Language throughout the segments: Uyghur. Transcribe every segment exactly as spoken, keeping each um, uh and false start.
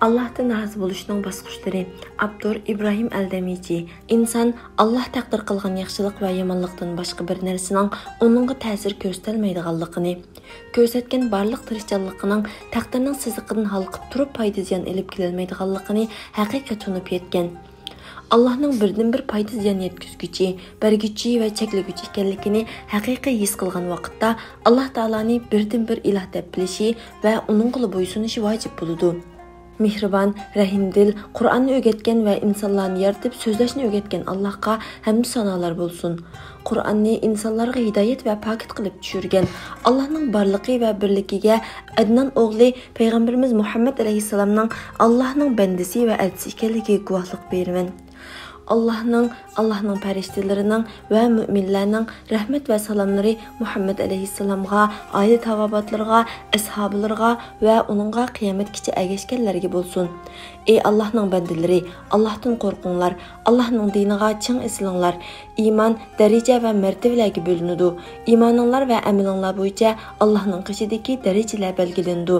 ئاللاھتىن رازى بولۇشنىڭ باسقۇچلىرى. ئاپتور ئىبراھىم ئەلدەمىجى. ئىنسان ئاللاھ تەقدىر قىلغان ياخشىلىق ۋە يامانلىقتىن باشقا بىر نەرسىنىڭ ئۇنىڭغا تەسىر كۆرسىتەلمەيدىغانلىقىنى، كۆرسەتكەن بارلىق تىرىشچانلىقىنىڭ تەقدىرنىڭ سىزىقىدىن ھالقىپ تۇرۇپ پايدا زىيان ئېلىپ كېلەلمەيدىغانلىقىنى ھەقىقىي تونۇپ يەتكەن. ئاللاھنىڭ بىردىنبىر پايدا زىيان يەتكۈزگۈچى، بەرگۈچى ۋە چەكلىگۈچى ئىكەنلىكىنى ھەقىقىي ھېس قىلغان ۋاقىتتا، ئاللاھ تائالانى بىردىنبىر ئىلاھ دەپ بىلىشى ۋە ئۇنىڭغىلا بويسۇنۇشى ۋاجىپ بولىدۇ. مېھرىبان، رەھىمدىل، قۇرئاننى ئۆگەتكەن ۋە ئىنسانلارنى يارىتىپ سۆزلەشنى ئۆگەتكەن ئاللاھقا ھەمدۇ سانالار بولسۇن. قۇرئاننى ئىنسانلارغا ھىدايەت ۋە پاكىت قىلىپ چۈشۈرگەن ئاللاھنىڭ بارلىقى ۋە بىرلىكىگە ئەدنان ئوغلى پەيغەمبىرىمىز مۇھەممەد ئەلەيھىسسالامنىڭ ئاللاھنىڭ بەندىسى ۋە ئەلچىسى ئىكەنلىكىگە گۇۋاھلىق بېرىمەن. ئاللاھنىڭ، ئاللاھنىڭ پەرىشتىلىرىنىڭ ۋە مۆمىنلەرنىڭ رەھمەت ۋە سالاملىرى مۇھەممەد ئەلەيھىسسالامغا، ئائىلە تاۋابىئاتلىرىغا، ئەسھابلىرىغا ۋە ئۇنىڭغا قىيامەتكىچە ئەگەشكەنلەرگە بولسۇن. ئەي ئاللاھنىڭ بەندىلىرى، ئاللاھتىن قورقۇڭلار، ئاللاھنىڭ دىنىغا چىڭ ئېسىلىڭلار. ئىمان دەرىجە ۋە مەرتىۋىلەرگە بۆلۈنىدۇ. ئىمانىڭلار ۋە ئەمىلىڭلار بويىچە ئاللاھنىڭ قېشىدىكى دەرىجىلەر بەلگىلىنىدۇ.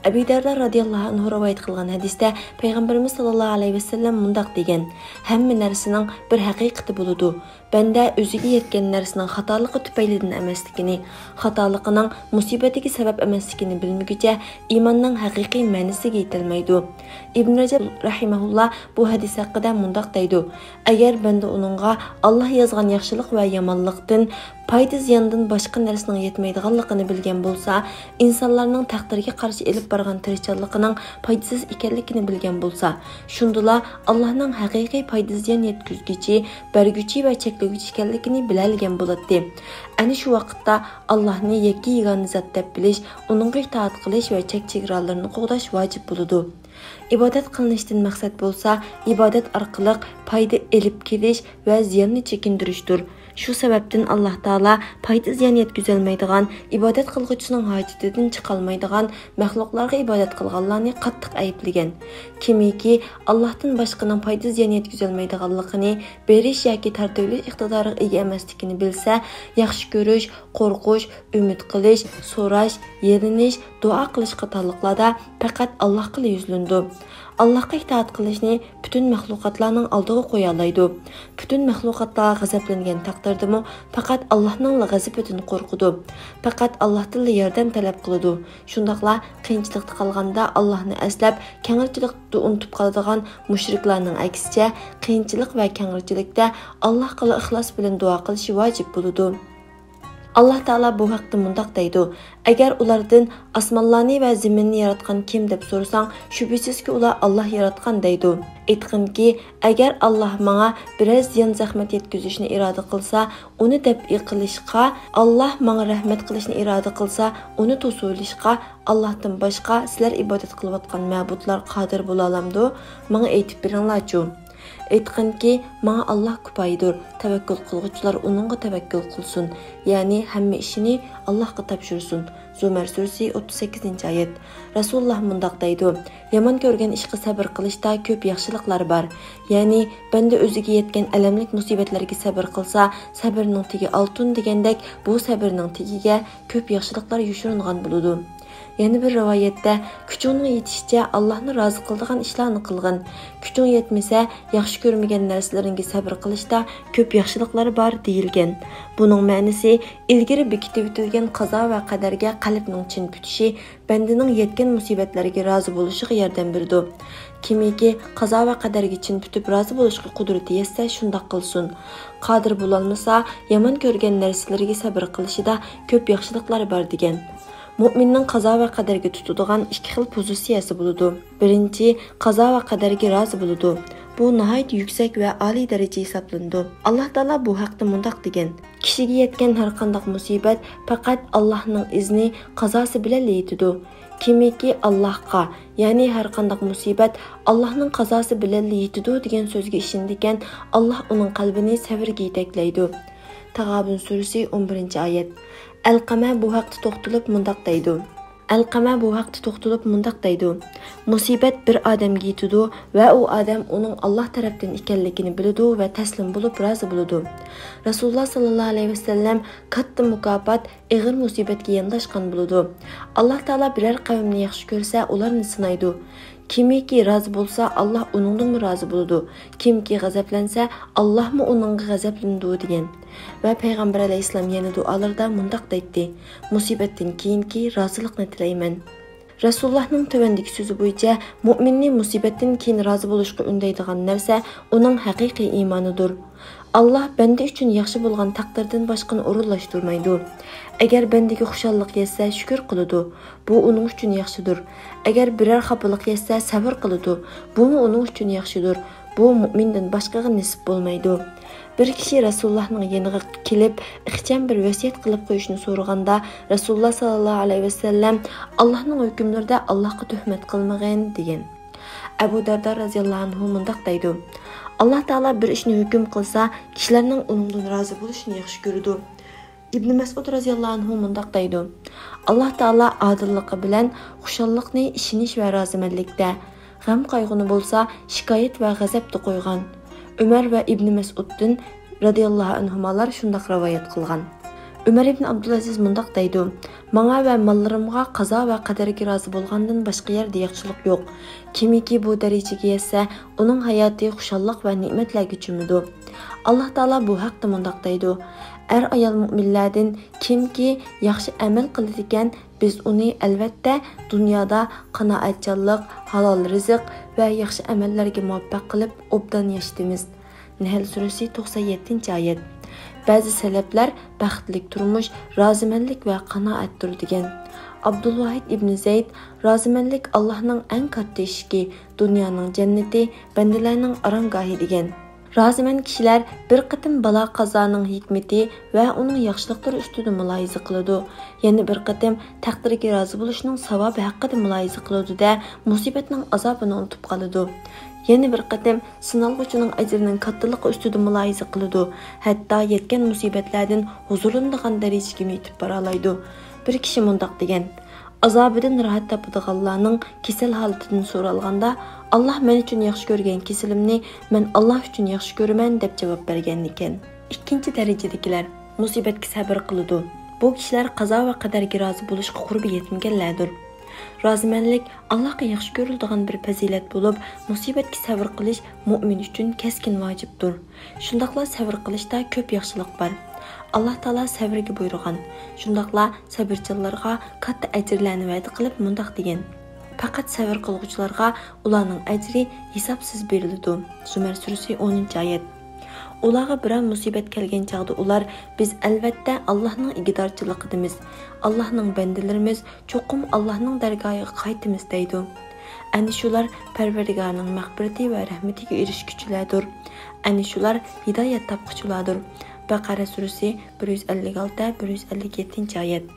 ئەبى دەردە رازىياللاھۇ ئەنھۇ رىۋايەت قىلغان ھەدىستە پەيغەمبىرىمىز ساللاللاھۇ ئەلەيھى ۋەسەللەم مۇنداق دېگەن: ھەممە نەرسىنىڭ بىر ھەقىقىتى بولىدۇ. بەندە ئۆزىگە يەتكەن نەرسىنىڭ خاتالىقى تۈپەيلىدىن ئەمەسلىكىنى، خاتالىقىنىڭ مۇسىبەتكە سەۋەب ئەمەسلىكىنى بىلمىگۈچە ئىماننىڭ ھەقىقىي مەنىسىگە يېتەلمەيدۇ. ئىبن رەجەب رەھىمەھۇللا بۇ ھەدىس ھەققىدە مۇنداق دەيدۇ: ئەگەر بەندە ئۇنىڭغا ئاللاھ يازغان ياخشىلىق ۋە يامانلىقتىن پايدا زىياندىن باشقا نەرسىنىڭ يەتمەيدىغانلىقىنى بىلگەن بولسا، ئىنسانلارنىڭ تەقدىرگە قارشى ئېلىپ بارغان تىرىشچانلىقىنىڭ پايدىسىز ئىكەنلىكىنى بىلگەن بولسا، شۇندىلا ئاللاھنىڭ ھەقىقىي پايدا زىيان يەتكۈزگۈچى، بەرگۈچى ۋە چەكلىگۈچى ئىكەنلىكىنى بىلەلىگەن بولاتتى. ئەنە شۇ ۋاقىتتا ئاللاھنى يەككە يېگانە زات دەپ بىلىش، ئۇنىڭغا ئىتائەت قىلىش ۋە چەك-چېگرالىرىنى قوغداش ۋاجىپ بولىدۇ. ئىبادەت قىلىنىشتىن مەقسەت بولسا، ئىبادەت ئارقىلىق پايدا ئېلىپ كېلىش ۋە زىياننى چېكىندۈرۈشتۇر. شۇ سەۋەبتىن ئاللاھ تائالا پايدا زىيان يەتكۈزەلمەيدىغان، ئىبادەت قىلغۇچىنىڭ ھاجىتىدىن چىقالمايدىغان مەخلۇقلارغا ئىبادەت قىلغانلارنى قاتتىق ئەيىبلىگەن. كىمكى ئاللاھتىن باشقىنىڭ پايدا زىيان يەتكۈزەلمەيدىغانلىقىنى، بېرىش ياكى تارتىۋېلىش ئىقتىدارىغا ئىگە ئەمەسلىكىنى بىلسە، ياخشى كۆرۈش، قورقۇش، ئۈمىد قىلىش، سوراش، يېلىنىش، دۇئا قىلىش قاتارلىقلاردا پەقەت ئاللاھقىلا يۈزلىنىدۇ. ئاللاھقا ئىتائەت قىلىشنى پۈتۈن مەخلۇقاتلارنىڭ ئالدىغا قويالايدۇ. پۈتۈن مەخلۇقاتلار غەزەپلەنگەن تەقدىردىمۇ پەقەت ئاللاھنىڭلا غەزىپىدىن قورقىدۇ. پەقەت ئاللاھتىنلا ياردەم تەلەپ قىلىدۇ. شۇنداقلا قىيىنچىلىقتا قالغاندا ئاللاھنى ئەسلەپ، كەڭرىچىلىكنى ئۇنتۇپ قالىدىغان مۇشرىكلارنىڭ ئەكسىچە، قىيىنچىلىق ۋە كەڭرىچىلىكتە ئاللاھقىلا ئىخلاس بىلەن دۇئا قىلىشى ۋاجىپ بولىدۇ. ئاللاھ تائالا بۇ ھەقتە مۇنداق دەيدۇ: ئەگەر ئۇلاردىن «ئاسمانلارنى ۋە زېمىننى ياراتقان كىم؟» دەپ سورىساڭ، شۈبھىسىزكى، ئۇلار «ئاللاھ ياراتقان» دەيدۇ. ئېيتقىنكى، ئەگەر ئاللاھ ماڭا بىرەر زىيان-زەخمەت يەتكۈزۈشنى ئىرادە قىلسا، ئۇنى دەپئى قىلىشقا، ئاللاھ ماڭا رەھمەت قىلىشنى ئىرادە قىلسا، ئۇنى توسۇۋېلىشقا ئاللاھتىن باشقا سىلەر ئىبادەت قىلىۋاتقان مەبۇدلار قادىر بولالامدۇ؟ ماڭا ئېيتىپ بېرىڭلارچۇ. ئېيتقىنكى، ماڭا ئاللاھ كۇپايىدۇر، تەۋەككۈل قىلغۇچىلار ئۇنىڭغا تەۋەككۈل قىلسۇن، يەنى ھەممە ئىشىنى ئاللاھقا تاپشۇرسۇن. زۇمەر سۈرىسى، ئوتتۇز سەككىزىنچى ئايەت. رەسۇلۇللاھ مۇنداق دەيدۇ: يامان كۆرگەن ئىشقا سەبىر قىلىشتا كۆپ ياخشىلىقلار بار. يەنى بەندە ئۆزىگە يەتكەن ئەلەملىك مۇسىبەتلەرگە سەبىر قىلسا، سەبرنىڭ تېگى ئالتۇن دېگەندەك، بۇ سەبرنىڭ تېگىگە كۆپ ياخشىلىقلار يوشۇرۇنغان بولىدۇ. يەنە بىر رىۋايەتتە، «كۈچۈڭنىڭ يېتىشىچە ئاللاھنى رازى قىلىدىغان ئىشلارنى قىلغىن. كۈچۈڭ يەتمىسە، ياخشى كۆرمىگەن نەرسىلىرىڭگە سەبر قىلىشتا كۆپ ياخشىلىقلار بار» دېيىلگەن. بۇنىڭ مەنىسى، ئىلگىرى بېكىتىۋېتىلگەن قازا ۋە قەدەرگە قەلبنىڭ چىن پۈتۈشى بەندىنىڭ يەتكەن مۇسىبەتلەرگە رازى بولۇشىغا ياردەم بېرىدۇ. كىمكى قازا ۋە قەدەرگە چىن پۈتۈپ رازى بولۇشقا قۇدرىتى يەتسە، شۇنداق قىلسۇن. قادىر بولالمىسا، يامان كۆرگەن نەرسىلىرىگە سەبر قىلىشىدا كۆپ ياخشىلىقلار بار دېگەن. مۆمىننىڭ قازا ۋە قەدەرگە تۇتىدىغان ئىككى خىل پوزىتسىيەسى بولىدۇ. بىرىنچى، قازا ۋە قەدەرگە رازى بولىدۇ. بۇ ناھايىتى يۈكسەك ۋە ئالىي دەرىجە ھېسابلىنىدۇ. ئاللاھ تائالا بۇ ھەقتە مۇنداق دېگەن: كىشىگە يەتكەن ھەرقانداق مۇسىبەت پەقەت ئاللاھنىڭ ئىزنى، قازاسى بىلەنلا يېتىدۇ. كىمكى ئاللاھقا، يەنى ھەرقانداق مۇسىبەت ئاللاھنىڭ قازاسى بىلەنلا يېتىدۇ دېگەن سۆزگە ئىشىنىدىكەن، ئاللاھ ئۇنىڭ قەلبىنى سەۋرگە يېتەكلەيدۇ. تاغابۇن سۈرىسى، ئون بىرىنچى ئايەت. ئەلقەمە بۇ ھەقتە توختىلىپ مۇنداق دەيدۇ. ئەلقەمە بۇ ھەقتە توختىلىپ مۇنداق دەيدۇ: مۇسىبەت بىر ئادەمگە يېتىدۇ ۋە ئۇ ئادەم ئۇنىڭ ئاللاھ تەرەپتىن ئىكەنلىكىنى بىلىدۇ ۋە تەسلىم بولۇپ رازى بولىدۇ. رەسۇلۇللاھ ساللاللاھۇ ئەلەيھى ۋەسەللەم، كاتتا مۇكاپات ئېغىر مۇسىبەتكە يانداشقان بولىدۇ. ئاللاھ تائالا بىرەر قەۋمنى ياخشى كۆرسە، ئۇلارنى سىنايدۇ. كىمكى رازى بولسا، ئاللاھ ئۇنىڭدىنمۇ رازى بولىدۇ، كىمكى غەزەپلەنسە، ئاللاھمۇ ئۇنىڭغا غەزەپلىنىدۇ، دېگەن. ۋە پەيغەمبەر ئەلەيھىسسالام يەنە دۇئالىرىدا مۇنداق دەيتتى: مۇسىبەتتىن كېيىنكى رازىلىقنى تىلەيمەن. رەسۇلۇللاھنىڭ تۆۋەندىكى سۆزى بويىچە، مۇئمىننى مۇسىبەتتىن كېيىن رازى بولۇشقا ئۈندەيدىغان نەرسە ئۇنىڭ ھەقىقىي ئىمانىدۇر. ئاللاھ بەندە ئۈچۈن ياخشى بولغان تەقدىردىن باشقىنى ئورۇنلاشتۇرمايدۇ. ئەگەر بەندىگە خۇشاللىق يەتسە، شۈكۈر قىلىدۇ. بۇ ئۇنىڭ ئۈچۈن ياخشىدۇر. ئەگەر بىرەر خاپىلىق يەتسە، سەۋر قىلىدۇ. بۇمۇ ئۇنىڭ ئۈچۈن ياخشىدۇر. بۇ مۇئمىندىن باشقىغا نېسىپ بولمايدۇ. بىر كىشى رەسۇلۇللاھنىڭ يېنىغا كېلىپ، ئىخچام بىر ۋەسىيەت قىلىپ قويۇشنى سورىغاندا، رەسۇلۇللاھ ساللاللاھۇ ئەلەيھى ۋەسەللەم، «ئاللاھنىڭ ھۆكۈملىرىدە ئاللاھقا تۆھمەت قىلمىغىن» دېگەن. ئەبۇ دەردە رەزىياللاھۇ ئەنھۇ مۇنداق دەيدۇ: «ئاللاھ تائالا بىر ئىشنى ھۆكۈم قىلسا، كىشىلەرنىڭ ئۇنىڭدىن رازى بولۇشىنى ياخشى كۆرىدۇ.» ئىبنى مەسئۇد رەزىياللاھۇ ئەنھۇ مۇنداق دەيدۇ: «ئاللاھ تائالا ئادىللىقى بىلەن خۇشاللىقنى ئىشىنىش ۋە رازىمەنلىكتە، غەم-قايغۇنى بولسا شىكايەت ۋە غەزەپتە قويغان.» ئۆمەر ۋە ئىبنى مەسئۇدتىن رەزىياللاھۇ ئەنھۇمالار شۇنداق رىۋايەت قىلغان. ئۆمەر ئىبن ئابدۇلئەزىز مۇنداق دەيدۇ: «ماڭا ۋە ماللىرىمغا قازا ۋە قەدەرگە رازى بولغاندىن باشقا يەردە ياخشىلىق يوق. كىمكى بۇ دەرىجىگە يەتسە، ئۇنىڭ ھاياتى خۇشاللىق ۋە نېمەتلەرگە چۆمىدۇ.» ئاللاھ تائالا بۇ ھەقتە مۇنداق دەيدۇ: «ئەر-ئايال مۇئمىنلەردىن كىمكى ياخشى ئەمەل قىلىدىكەن، بىز ئۇنى، ئەلۋەتتە، دۇنيادا قانائەتچانلىق، ھالال رىزىق ۋە ياخشى ئەمەللەرگە مۇۋەپپەق قىلىپ، ئوبدان ياشىتىمىز.» نەھل سۈرىسى، توقسان يەتتىنچى ئايەت. بەزى سەلەفلەر بەختلىك تۇرمۇش، رازىمەنلىك ۋە قانائەتتۇر دېگەن. ئابدۇلۋاھىد ئىبنى زەيد، رازىمەنلىك ئاللاھنىڭ ئەڭ كاتتا ئىشىكى، دۇنيانىڭ جەننىتى، بەندىلەرنىڭ ئارامگاھى دېگەن. رازىمەن كىشىلەر بىر قېتىم بالا-قازانىڭ ھېكمىتى ۋە ئۇنىڭ ياخشىلىقلىرى ئۈستىدە مۇلاھىزە قىلىدۇ، يەنە بىر قېتىم تەقدىردىن رازى بولۇشنىڭ ساۋابى ھەققىدە مۇلاھىزە قىلىدۇ-دە، مۇسىبەتنىڭ ئازابىنى ئۇنتۇپ قالىدۇ. يەنە بىر قېتىم سىنالغۇچىنىڭ ئەجرىنىڭ كاتتىلىقى ئۈستىدە مۇلاھىزە قىلىدۇ، ھەتتا يەتكەن مۇسىبەتلەردىن ھۇزۇرلىنىدىغان دەرىجىگىمۇ يېتىپ بارالايدۇ. بىر كىشى مۇنداق دېگەن: «ئازابىدىن راھەت تاپىدىغانلارنىڭ كېسەل ھالىتىدىن سورالغاندا، ئاللاھ مەن ئۈچۈن ياخشى كۆرگەن كېسىلىمنى مەن ئاللاھ ئۈچۈن ياخشى كۆرىمەن» دەپ جاۋاب بەرگەنىكەن. ئىككىنچى دەرىجىدىكىلەر مۇسىبەتكە سەۋر قىلىدۇ. بۇ كىشىلەر قازا ۋە قەدەرگە رازى بولۇشقا قۇربى يەتمىگەنلەردۇر. رازىمەنلىك ئاللاھقا ياخشى كۆرۈلىدىغان بىر پەزىلەت بولۇپ، مۇسىبەتكە سەۋر قىلىش مۇئمىن ئۈچۈن كەسكىن ۋاجىپتۇر. شۇنداقلا سەۋر قىلىشتا كۆپ ياخشىلىق بار. ئاللاھ تائالا سەۋرگە بۇيرۇغان. شۇنداقلا سەۋرچانلارغا كاتتا ئەجىرلەرنى ۋەدە قىلىپ مۇنداق دېگەن: «پەقەت سەۋر قىلغۇچىلارغا ئۇلارنىڭ ئەجرى ھېسابسىز بېرىلىدۇ.» زۇمەر سۈرىسى، ئونىنچى ئايەت. ئۇلارغا بىرەر مۇسىبەت كەلگەن چاغدا ئۇلار: «بىز، ئەلۋەتتە، ئاللاھنىڭ ئىگىدارچىلىقىدىمىز، ئاللاھنىڭ بەندىلىرىمىز، چوقۇم ئاللاھنىڭ دەرگاھىغا قايتىمىز» دەيدۇ. ئەنە شۇلار پەرۋەردىگارنىڭ مەغپىرىتى ۋە رەھمىتىگە ئېرىشكۈچىلەردۇر. ئەنە شۇلار ھىدايەت تاپقۇچىلاردۇر. بەقەرە سۈرىسى، بىر يۈز ئەللىك ئالتە، بىر يۈز ئەللىك يەتتىنچى ئايەت.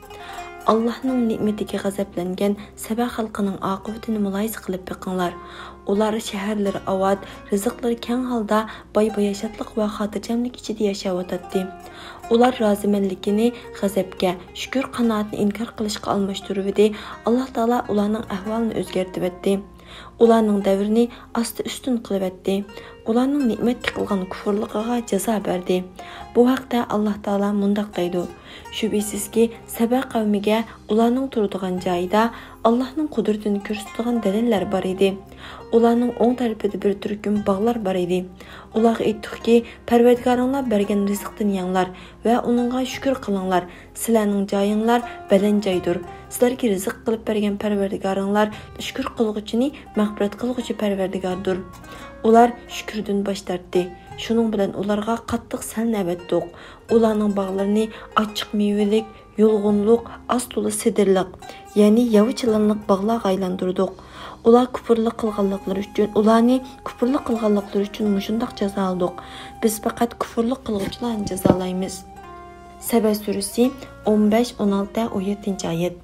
ئاللاھنىڭ نېمىتىگە غەزەپلەنگەن سەبە خەلقىنىڭ ئاقىۋىتىنى مۇلاھىزە قىلىپ بېقىڭلار. ئۇلار شەھەرلىرى ئاۋات، رىزىقلىرى كەڭ ھالدا باي-باياشاتلىق ۋە خاتىرجەملىك ئىچىدە ياشاۋاتاتتى. ئۇلار رازىمەنلىكىنى غەزەپكە، شۈكۈر-قانائەتنى ئىنكار قىلىشقا ئالماشتۇرۇۋىدى. ئاللاھ تائالا ئۇلارنىڭ ئەھۋالىنى ئۆزگەرتىۋەتتى. ئۇلارنىڭ دەۋرىنى ئاستا ئۈستۈن قىلىۋەتتى. ئۇلارنىڭ نېمەتكە قىلغان كۇفرلۇقىغا جازا بەردى. بۇ ھەقتە ئاللاھ تائالا مۇنداق دەيدۇ: «شۈبھىسىزكى، سەبە قەۋمىگە ئۇلارنىڭ تۇرىدىغان جايىدا ئاللاھنىڭ قۇدرىتىنى كۆرسىتىدىغان دەلىللەر بار ئىدى. ئۇلارنىڭ ئوڭ تەرىپىدە بىر تۈركۈم باغلار بار ئىدى. ئۇلارغا ئېيتتۇقكى، پەرۋەردىگارىڭلار بەرگەن رىزىقتىن يەڭلار ۋە ئۇنىڭغا شۈكۈر قىلىڭلار. سىلەرنىڭ جايىڭلار بەلەن جايدۇر. سىلەرگە رىزىق قىلىپ بەرگەن پەرۋەردىگارىڭلار شۈكۈر قىلغۇچىنى مەغپىرەت قىلغۇچى پەرۋەردىگاردۇر.» ئۇلار شۈكۈردىن باش تارتتى. شۇنىڭ بىلەن ئۇلارغا قاتتىق سەلنى ئەۋەتتۇق. ئۇلارنىڭ باغلىرىنى ئاچچىق مېۋىلىك، يۇلغۇنلۇق، ئاز تولا سېدىرلىق، يەنى ياۋا چىلانلىق باغلارغا ئايلاندۇردۇق. ئۇلار كۇپۇرلۇق قىلغانلىقلىرى ئۈچۈن، ئۇلارنى كۇپۇرلۇق قىلغانلىقلىرى ئۈچۈن مۇشۇنداق جازالىدۇق. بىز پەقەت كۇپۇرلۇق قىلغۇچىلارنى جازالايمىز. سەبە سۈرىسى، ئون بەش، ئون ئالتە، ئون يەتتىنچى ئايەت.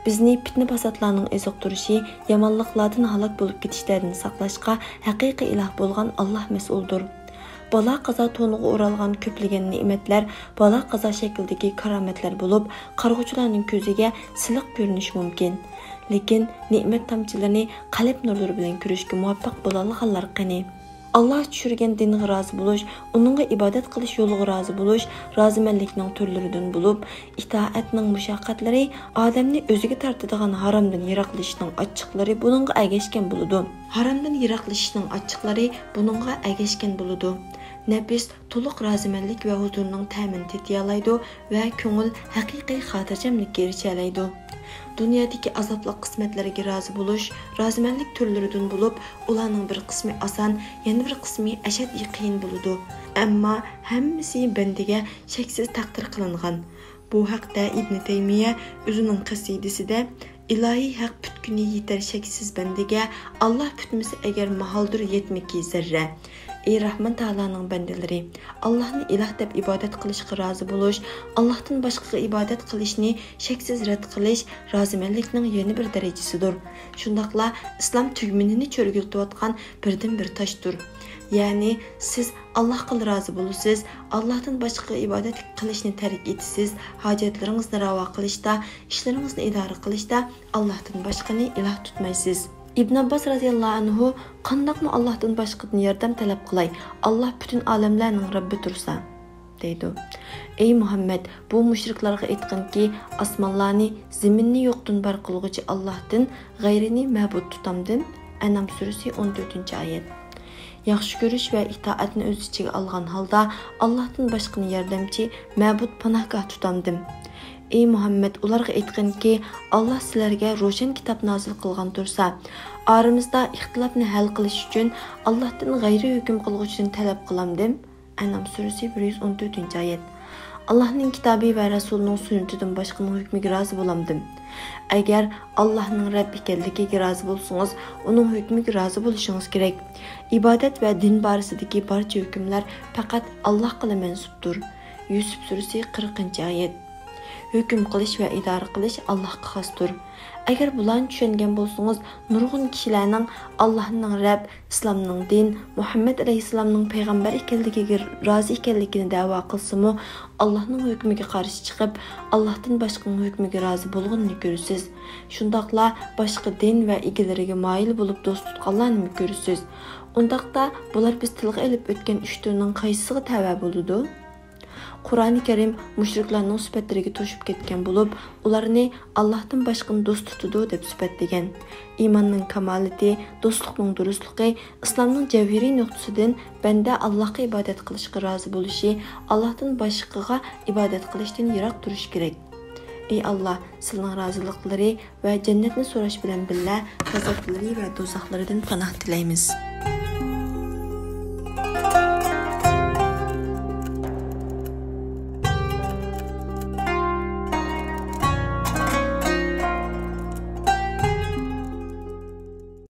بىزنى پىتنە-پاساتلارنىڭ ئېزىقتۇرۇشى، يامانلىقلاردىن ھالاك بولۇپ كېتىشلەردىن ساقلاشقا ھەقىقىي ئىلاھ بولغان ئاللاھ مەسئۇلدۇر. بالا-قازا تونىغا ئورالغان كۆپلىگەن نېمەتلەر بالا-قازا شەكلىدىكى كارامەتلەر بولۇپ، قارىغۇچىلارنىڭ كۆزىگە سىلىق كۆرۈنۈشى مۇمكىن. لېكىن نېمەت تامچىلىرىنى قەلب نۇرلىرى بىلەن كۆرۈشكە مۇۋەپپەق بولالىغانلار قېنى؟ ئاللا چۈشۈرگەن دىنغا رازى بولۇش، ئۇنىڭغا ئىبادەت قىلىش يولىغا رازى بولۇش رازىمەنلىكنىڭ تۈرلىرىدىن بولۇپ، ئىتائەتنىڭ مۇشەققەتلىرى ئادەمنى ئۆزىگە تارتىدىغان ھارامدىن يىراقلىشىشنىڭ ئاچچىقلىرى بۇنىڭغا ئەگەشكەن بولىدۇ. ھارامدىن يىراقلىشىشنىڭ ئاچچىقلىرى بۇنىڭغا ئەگەشكەن بولىدۇ. نەپس تولۇق رازىمەنلىك ۋە ھۇزۇرنىڭ تەمىنى تېتىيالايدۇ ۋە كۆڭۈل ھەقىقىي خاتىرجەملىككە ئېرىشەلەيدۇ. دۇنيادىكى ئازابلىق قىسمەتلەرگە رازى بولۇش رازىمەنلىك تۈرلىرىدىن بولۇپ، ئۇلارنىڭ بىر قىسمى ئاسان، يەنە بىر قىسمى ئەشەددىي قىيىن بولىدۇ. ئەمما ھەممىسى بەندىگە شەكسىز تەقدىر قىلىنغان. بۇ ھەقتە ئىبنى تەيمىيە ئۆزىنىڭ قەسىدىسىدە، ئىلاھىي ھەق پۈتكىنى يېتەر شەكسىز بەندىگە، ئاللا پۈتمىسە ئەگەر ماھالدۇر يەتمىكى زەررە. ئەي رەھمان تائالانىڭ بەندىلىرى، ئاللانى ئىلاھ دەپ ئىبادەت قىلىشقا رازى بولۇش، ئاللاھتىن باشقىغا ئىبادەت قىلىشنى شەكسىز رەت قىلىش رازىمەنلىكنىڭ يەنە بىر دەرىجىسىدۇر. شۇنداقلا ئىسلام تۈگمىنىنى چۆرگۈلىتىۋاتقان بىردىنبىر تاشتۇر. يەنى سىز ئاللاھقىلا رازى بولىسىز، ئاللاھتىن باشقىغا ئىبادەت قىلىشنى تەرك ئېتىسىز، ھاجەتلىرىڭىزنى راۋا قىلىشتا، ئىشلىرىڭىزنى ئىدارە قىلىشتا ئاللاھتىن باشقىنى ئىلاھ تۇتمايسىز. ئىبن ئابباس رازىياللاھۇ ئەنھۇ، قانداقمۇ ئاللاھتىن باشقىدىن ياردەم تەلەپ قىلاي، ئاللاھ پۈتۈن ئالەملەرنىڭ رەببى تۇرسا، دەيدۇ. ئەي مۇھەممەد، بۇ مۇشرىكلارغا ئېيتقىنكى، ئاسمانلارنى، زېمىننى يوقتىن بار قىلغۇچى ئاللاھتىن غەيرىنى مەبۇد تۇتامدىم؟ ئەنئام سۈرىسى ئون تۆتىنچى ئايەت. ياخشى كۆرۈش ۋە ئىتائەتنى ئۆز ئىچىگە ئالغان ھالدا ئاللاھتىن باشقىنى ياردەمچى، مەبۇد، پاناھگاھ تۇتامدىم؟ ئەي مۇھەممەد، ئۇلارغا ئېيتقىنكى، ئاللاھ سىلەرگە روشەن كىتاب نازىل قىلغان تۇرسا، ئارىمىزدا ئىختىلاپنى ھەل قىلىش ئۈچۈن ئاللاھتىن غەيرىي ھۆكۈم قىلغۇچىدىن تەلەپ قىلامدىم؟ ئەنئام سۈرىسى بىر يۈز ئون تۆتىنچى ئايەت. ئاللاھنىڭ كىتابى ۋە رەسۇلىنىڭ سۈننىتىدىن باشقىنىڭ ھۆكمىگە رازى بولامدىم؟ ئەگەر ئاللاھنىڭ رەب ئىكەنلىكىگە رازى بولسىڭىز، ئۇنىڭ ھۆكمىگە رازى بولۇشىڭىز كېرەك. ئىبادەت ۋە دىن بارىسىدىكى بارچە ھۆكۈملەر پەقەت ئاللاھقىلا مەنسۇپتۇر. يۈسۈپ سۈرىسى، قىرىقىنچى ئايەت. ھۆكۈم قىلىش ۋە ئىدارە قىلىش ئاللاھقا خاستۇر. ئەگەر بۇلارنى چۈشەنگەن بولسىڭىز، نۇرغۇن كىشىلەرنىڭ ئاللاھنىڭ رەب، ئىسلامنىڭ دىن، مۇھەممەد ئەلەيھىسسالامنىڭ پەيغەمبەر ئىكەنلىكىگە رازى ئىكەنلىكىنى دەۋا قىلسىمۇ، ئاللاھنىڭ ھۆكمىگە قارشى چىقىپ، ئاللاھتىن باشقىنىڭ ھۆكمىگە رازى بولغىنىنى كۆرىسىز. شۇنداقلا باشقا دىن ۋە ئىگىلىرىگە مايىل بولۇپ دوست تۇتقانلارنىمۇ كۆرىسىز. ئۇنداقتا بۇلار بىز تىلغا ئېلىپ ئۆتكەن ئۈچ تۈرنىڭ قايسىسىغا تەۋە بولىدۇ؟ قۇرئانى كەرىم مۇشرىكلارنىڭ سۈپەتلىرىگە توشۇپ كەتكەن بولۇپ، ئۇلارنى ئاللاھتىن باشقىنى دوست تۇتىدۇ دەپ سۈپەتلىگەن. ئىماننىڭ كامالىتى، دوستلۇقنىڭ دۇرۇسلۇقى، ئىسلامنىڭ جەۋھىرىي نۇقتىسىدىن بەندە ئاللاھقا ئىبادەت قىلىشقا رازى بولۇشى، ئاللاھتىن باشقىغا ئىبادەت قىلىشتىن يىراق تۇرۇش كېرەك. ئەي ئاللاھ، سىلىنىڭ رازىلىقلىرى ۋە جەننەتنى سوراش بىلەن بىللە، غەزەپلىرى ۋە دوزاخلىرىدىن پاناھ تىلەيمىز.